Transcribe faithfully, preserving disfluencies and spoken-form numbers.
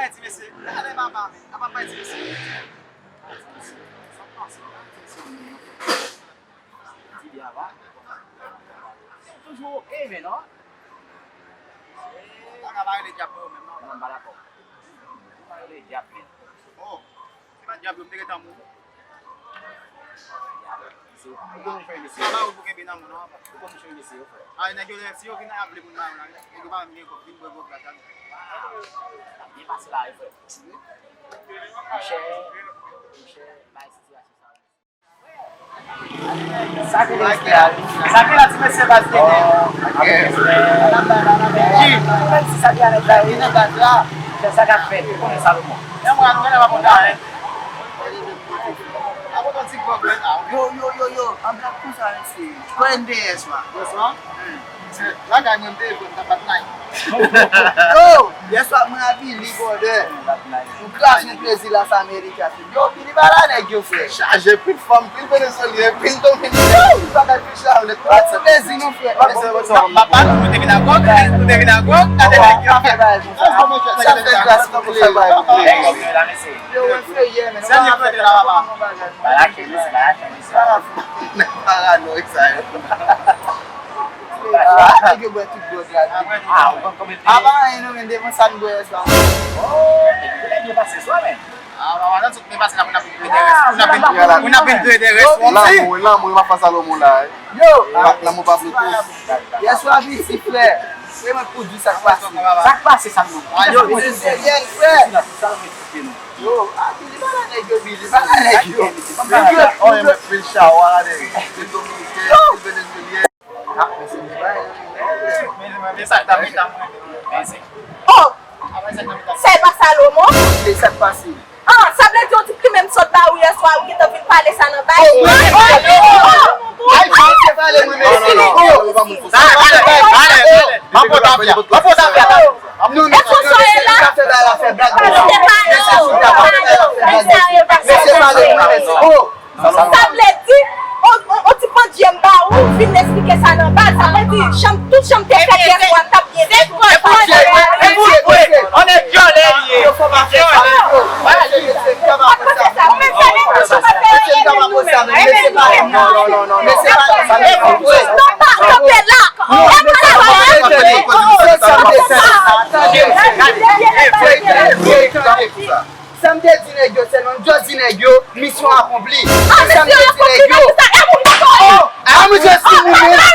Ti mesye, ale papa, men apa bay ti mesye. Ti mesye, sa k pase la, ti mesye. Ti byen ava. Toujou oke, men non. Sa ka pa rele dyab pou yo menm non. Non, m pa dakò. M pa rele dyab, men. Oh, se pa dyab yo, m te gentan mouri. Dyab. Se ou konn chanje mesye. Sa pa ou pou kenbe nan moun nan. Ou konn chanje mesye yo, frè. Ah, nèg yo lè, si yo vin ap vle moun nan, nèg yo pa menm gen kòb, vin bwè gwo glas la. L ap byen pase la, wi, frè. Monchè, monchè, bay sitiyasyon sa yo. Sa ki la, sa ki la, ti mesye baz tene. Ki? Menm si sa ki anèk la, wi. Sa k ap fèt, ou konnen Salomon. Yon mwa, nou genlè pa konn anyen. Yo, yo, yo, yo, an blag konsa, mesye. Kò N B S, wa. Yes, wa. Lakay mwen, m te jwenn nan Batnay. Yo, yèswa mwen ak Billy, brother. Nou kraze yon plezi Las Americas. Yo, Billy pa la nèg yo, frè. Chaje, pil fanm, pil Venezuelyen, pil Dominiken, pil bagay, pil Charlotte. Pati plezi nou, frè. Papa, nou te vin a gòg, nou te vin a gòg, gade nèg yo. Sa fè gras pou plezi. Yo, wè, frè, yeah, men. Sa nou fè la, papa. Nèg paranoid sa yo. Ah, nèg yo bwè tout dwòg la. Ah, ou konn konbyen de... Apa anyen non, men devan sa n bwè yèswa. Oh, nèg yo byen pase swa, men. Ah, papa, nan tout byen pase la, moun ap vin dwe de rès. Moun ap vin, moun ap vin dwe de rès. Lanmou, lanmou, yo pa fè Salomon la, eh. Yo, lanmou pa Bluetooth. Yèswa piti, frè. Se mwen pou di sa k pase. Sa k pase, Salomon? Ah, yo, se serye, frè. Yo, ah, Billy, pa la nèg yo, Billy, pa la nèg yo. Yo, men pil chawa la, nèg. Pil Dominiken, pil Venezuelyen. Ah, men se Dubai. Men sa k ta mete mwen. Oh! Sèl pa Salomon? E sa k pase? Ah, sa vle di yon ti plimen m sot ba ou yèswa, ou gentan vin pale sa nan bay? Oh, oh, oh, oh! Ay, pa se pale mwen, mesye. Oh! Pale, pale, pale. M ap pote afè. M ap pote afè. E konsa w ye la? Mesye, pale mwen, mesye. Oh! Sa vle di, on, on, on ti pandye m ba ou, vin esplike sa nan baz. Sa vle di, janm, tout jan m te fèt yèswa, m t ap byen fèt. Se pa vre, se pa vre. On nèg vyole li ye. Yo, fò pa fè sa. Yo, pa fè sa. Ou menm sa, men nou, nou pa fè anyen menm nou menm. Non, non, non, non, non. Non, pa kanpe la. Sa m te di nèg yo, sèlman m just di nèg yo, misyon akonpli. Ah, sa m te di nèg yo. Oh, ah, m just di nou menm.